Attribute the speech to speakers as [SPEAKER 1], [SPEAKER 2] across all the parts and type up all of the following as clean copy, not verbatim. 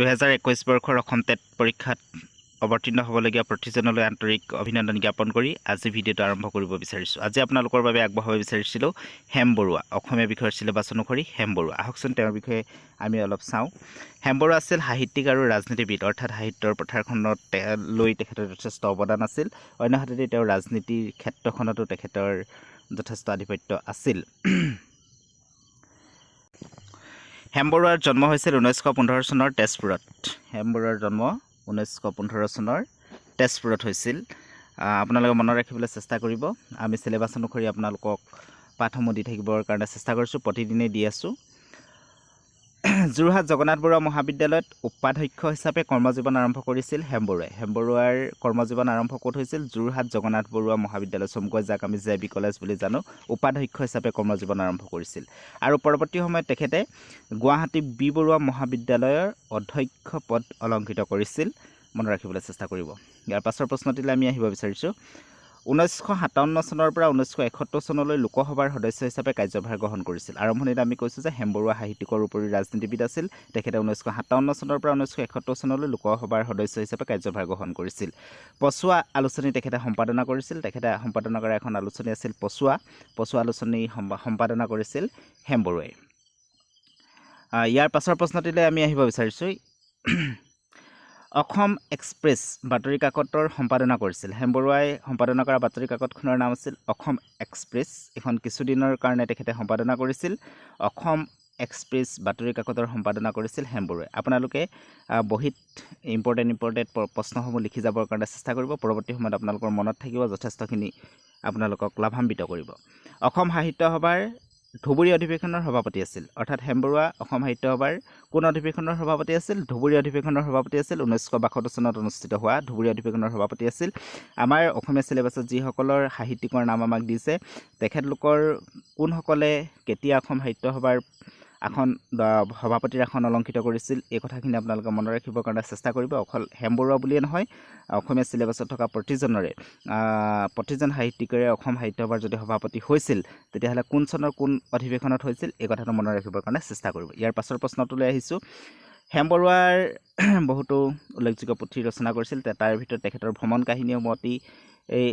[SPEAKER 1] 2021 বৰ্ষৰ অসম টেট পৰীক্ষাত অৱতীৰ্ণ হ'বলগীয়া প্ৰতিজনলৈ আন্তৰিক অভিনন্দন জ্ঞাপন কৰি আজি ভিডিঅ'টো আৰম্ভ কৰিব বিচাৰিছোঁ। আজি আপোনালোকৰ বাবে আগবঢ়াব বিচাৰিছিলোঁ হেম বৰুৱা, অসমীয়া বিষয়ৰ চিলেবাছ অনুসৰি হেম বৰুৱা। আহকচোন, তেওঁৰ বিষয়ে আমি অলপ চাওঁ। হেম বৰুৱা আছিল সাহিত্যিক আৰু ৰাজনীতিবিদ, অৰ্থাৎ সাহিত্যৰ পথাৰখনত লৈ তেখেতৰ যথেষ্ট অৱদান আছিল। অন্যহাতেদি তেওঁ ৰাজনীতিৰ ক্ষেত্ৰখনতো তেখেতৰ যথেষ্ট আধিপত্য আছিল। হেম বৰুৱাৰ জন্ম হৈছিল 1915 চনৰ তেজপুৰত। হেম বৰুৱাৰ জন্ম 1915 চনৰ তেজপুৰত হৈছিল। আপোনালোকে মনত ৰাখিবলৈ চেষ্টা কৰিব। আমি চিলেবাছ অনুসৰি আপোনালোকক পাঠসমূহ দি থাকিবৰ কাৰণে চেষ্টা কৰিছোঁ, প্ৰতিদিনেই দি আছোঁ। যোৰহাট জগন্নাথ বৰুৱা মহাবিদ্যালয়ত উপাধ্যক্ষ হিচাপে কৰ্মজীৱন আৰম্ভ কৰিছিল হেম বৰুৱাই। হেম বৰুৱাৰ কৰ্মজীৱন আৰম্ভ ক'ত হৈছিল? যোৰহাট জগন্নাথ বৰুৱা মহাবিদ্যালয়, চমুকৈ যাক আমি জে বি কলেজ বুলি জানো, উপাধ্যক্ষ হিচাপে কৰ্মজীৱন আৰম্ভ কৰিছিল আৰু পৰৱৰ্তী সময়ত তেখেতে গুৱাহাটী বি বৰুৱা মহাবিদ্যালয়ৰ অধ্যক্ষ পদ অলংকৃত কৰিছিল। মনত ৰাখিবলৈ চেষ্টা কৰিব। ইয়াৰ পাছৰ প্ৰশ্নটিলৈ আমি আহিব বিচাৰিছোঁ। 1957 চনৰ পৰা 1971 চনলৈ লোকসভাৰ সদস্য হিচাপে কাৰ্যভাৰ গ্ৰহণ কৰিছিল। আৰম্ভণিতে আমি কৈছোঁ যে হেম বৰুৱা সাহিত্যিকৰ উপৰিও ৰাজনীতিবিদ আছিল। তেখেতে 1957 চনৰ পৰা 1971 চনলৈ লোকসভাৰ সদস্য হিচাপে কাৰ্যভাৰ গ্ৰহণ কৰিছিল। পচোৱা আলোচনী তেখেতে সম্পাদনা কৰিছিল। তেখেতে সম্পাদনা কৰা এখন আলোচনী আছিল পচোৱা। পচোৱা আলোচনী সম্পাদনা কৰিছিল হেম বৰুৱাই। ইয়াৰ পাছৰ প্ৰশ্নটিলৈ আমি আহিব বিচাৰিছোঁ। অসম এক্সপ্ৰেছ বাতৰি কাকতৰ সম্পাদনা কৰিছিল। হেম বৰুৱাই সম্পাদনা কৰা বাতৰি কাকতখনৰ নাম আছিল অসম এক্সপ্ৰেছ। এইখন কিছুদিনৰ কাৰণে তেখেতে সম্পাদনা কৰিছিল। অসম এক্সপ্ৰেছ বাতৰি কাকতৰ সম্পাদনা কৰিছিল হেম বৰুৱাই। আপোনালোকে বহীত ইম্পৰ্টেণ্ট ইম্পৰ্টেণ্ট প্ৰশ্নসমূহ লিখি যাবৰ কাৰণে চেষ্টা কৰিব। পৰৱৰ্তী সময়ত আপোনালোকৰ মনত থাকিব, যথেষ্টখিনি আপোনালোকক লাভান্বিত কৰিব। অসম সাহিত্য সভাৰ ধুবুৰী অধিৱেশনৰ সভাপতি আছিল। অৰ্থাৎ হেম বৰুৱা অসম সাহিত্য সভাৰ কোন অধিৱেশনৰ সভাপতি আছিল? ধুবুৰী অধিৱেশনৰ সভাপতি আছিল। 1972 চনত অনুষ্ঠিত হোৱা ধুবুৰী অধিৱেশনৰ সভাপতি আছিল। আমাৰ অসমীয়া চিলেবাছত যিসকলৰ সাহিত্যিকৰ নাম আমাক দিছে, তেখেতলোকৰ কোনসকলে কেতিয়া অসম সাহিত্য সভাৰ আসন, সভাপতিৰ আসন অলংকৃত কৰিছিল, এই কথাখিনি আপোনালোকে মনত ৰাখিবৰ কাৰণে চেষ্টা কৰিব। অকল হেম বৰুৱা বুলিয়ে নহয়, অসমীয়া চিলেবাছত থকা প্ৰতিজন সাহিত্যিকৰে অসম সাহিত্য সভাৰ যদি সভাপতি হৈছিল, তেতিয়াহ'লে কোন চনৰ কোন অধিৱেশনত হৈছিল, এই কথাটো মনত ৰাখিবৰ কাৰণে চেষ্টা কৰিব। ইয়াৰ পাছৰ প্ৰশ্নটোলৈ আহিছোঁ। হেম বৰুৱাৰ বহুতো উল্লেখযোগ্য পুথি ৰচনা কৰিছিল। তাৰ ভিতৰত তেখেতৰ ভ্ৰমণ কাহিনীসমূহ অতি এই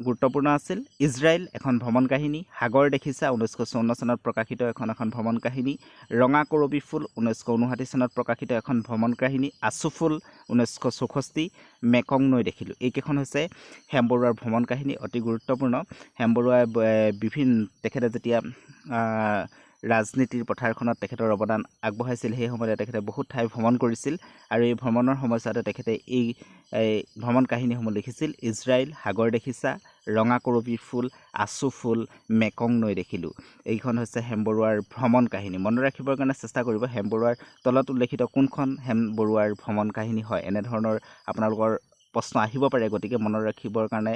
[SPEAKER 1] গুৰুত্বপূৰ্ণ আছিল। ইজৰাইল এখন ভ্ৰমণ কাহিনী, সাগৰ দেখিছা 1954 চনত প্ৰকাশিত এখন ভ্ৰমণ কাহিনী, ৰঙা কৰবী ফুল 1959 চনত প্ৰকাশিত এখন ভ্ৰমণ কাহিনী, আচু ফুল 1964, মেকং নৈ দেখিলোঁ। এইকেইখন হৈছে হেম বৰুৱাৰ ভ্ৰমণ কাহিনী, অতি গুৰুত্বপূৰ্ণ। হেম বৰুৱাই বিভিন্ন তেখেতে যেতিয়া ৰাজনীতিৰ পথাৰখনত তেখেতৰ অৱদান আগবঢ়াইছিল, সেই সময়তে তেখেতে বহুত ঠাই ভ্ৰমণ কৰিছিল আৰু এই ভ্ৰমণৰ সময়ছোৱাতে তেখেতে এই ভ্ৰমণ কাহিনীসমূহ লিখিছিল। ইজৰাইল, সাগৰ দেখিছা, ৰঙা কৰবীৰ ফুল, আচু ফুল, মেকং নৈ দেখিলোঁ, এইখন হৈছে হেম বৰুৱাৰ ভ্ৰমণ কাহিনী। মনত ৰাখিবৰ কাৰণে চেষ্টা কৰিব, হেম বৰুৱাৰ তলত উল্লেখিত কোনখন হেম বৰুৱাৰ ভ্ৰমণ কাহিনী হয়, এনেধৰণৰ আপোনালোকৰ প্ৰশ্ন আহিব পাৰে। গতিকে মনত ৰাখিবৰ কাৰণে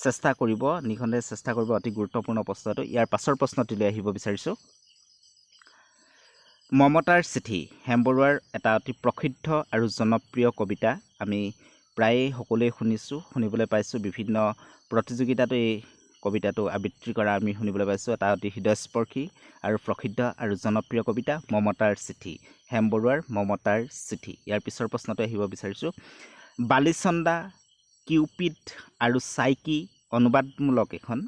[SPEAKER 1] চেষ্টা কৰিব, নিঃসন্দেহে চেষ্টা কৰিব। অতি গুৰুত্বপূৰ্ণ প্ৰশ্নটো। ইয়াৰ পাছৰ প্ৰশ্নটিলৈ আহিব বিচাৰিছোঁ। মমতাৰ চিঠি হেম বৰুৱাৰ এটা অতি প্ৰসিদ্ধ আৰু জনপ্ৰিয় কবিতা। আমি প্ৰায়ে সকলোৱে শুনিছোঁ, শুনিবলৈ পাইছোঁ। বিভিন্ন প্ৰতিযোগিতাতো এই কবিতাটো আবৃত্তি কৰা আমি শুনিবলৈ পাইছোঁ। এটা অতি হৃদয়স্পৰ্শী আৰু প্ৰসিদ্ধ আৰু জনপ্ৰিয় কবিতা মমতাৰ চিঠি, হেম বৰুৱাৰ মমতাৰ চিঠি। ইয়াৰ পিছৰ প্ৰশ্নটো আহিব বিচাৰিছোঁ। বালিচন্দা, কিউপিড আৰু চাইকি অনুবাদমূলক, এখন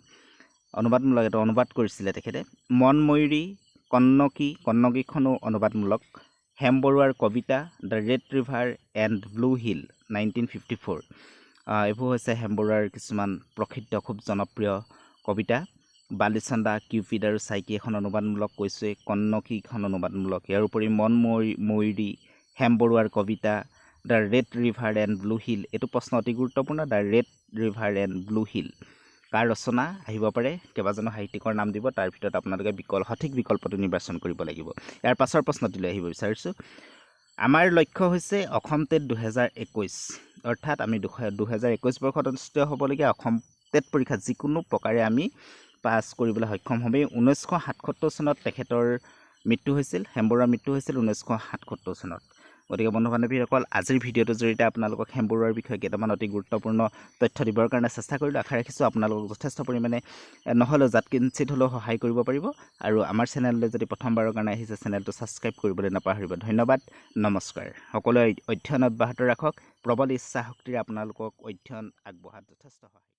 [SPEAKER 1] অনুবাদমূলক, এইটো অনুবাদ কৰিছিলে তেখেতে। মনময়ূৰী, কন্নকী, কন্নকীখনো অনুবাদমূলক। হেম বৰুৱাৰ কবিতা The Red River and Blue Hill, 1954। এইবোৰ হৈছে হেম বৰুৱাৰ কিছুমান প্ৰসিদ্ধ, খুব জনপ্ৰিয় কবিতা। বালিচন্দা, কিউপিড আৰু চাইকি এখন অনুবাদমূলক কৈছোঁৱেই, কন্নকীখন অনুবাদমূলক। ইয়াৰ উপৰি মন ময়ূৰী, হেম বৰুৱাৰ কবিতা The Red River and Blue Hill, এইটো প্ৰশ্ন অতি গুৰুত্বপূৰ্ণ। The Red River and Blue Hill কাৰ ৰচনা আহিব পাৰে। কেইবাজনো সাহিত্যিকৰ নাম দিব, তাৰ ভিতৰত আপোনালোকে সঠিক বিকল্পটো নিৰ্বাচন কৰিব লাগিব। ইয়াৰ পাছৰ প্ৰশ্নটিলৈ আহিব বিচাৰিছোঁ। আমাৰ লক্ষ্য হৈছে অসম টেট 2021, অৰ্থাৎ আমি 2021 বৰ্ষত অনুষ্ঠিত হ'বলগীয়া অসম টেট পৰীক্ষাত যিকোনো প্ৰকাৰে আমি পাছ কৰিবলৈ সক্ষম হ'মেই। 1977 চনত তেখেতৰ মৃত্যু হৈছিল। হেম বৰুৱাৰ মৃত্যু হৈছিল 1977 চনত। গতিকে বন্ধু বান্ধৱীসকল, আজিৰ ভিডিঅ'টোৰ জৰিয়তে আপোনালোকক হেম বৰুৱাৰ বিষয়ে কেইটামান অতি গুৰুত্বপূৰ্ণ তথ্য দিবৰ কাৰণে চেষ্টা কৰিলোঁ। আশা ৰাখিছোঁ আপোনালোকক যথেষ্ট পৰিমাণে নহ'লেও যাত কিঞ্চিত হ'লেও সহায় কৰিব পাৰিব। আৰু আমাৰ চেনেললৈ যদি প্ৰথমবাৰৰ কাৰণে আহিছে, চেনেলটো ছাবস্ক্ৰাইব কৰিবলৈ নাপাহৰিব। ধন্যবাদ, নমস্কাৰ। সকলোৱে অধ্যয়ন অব্যাহত ৰাখক। প্ৰবল ইচ্ছা শক্তিৰে আপোনালোকক অধ্যয়ন আগবঢ়াত যথেষ্ট সহায়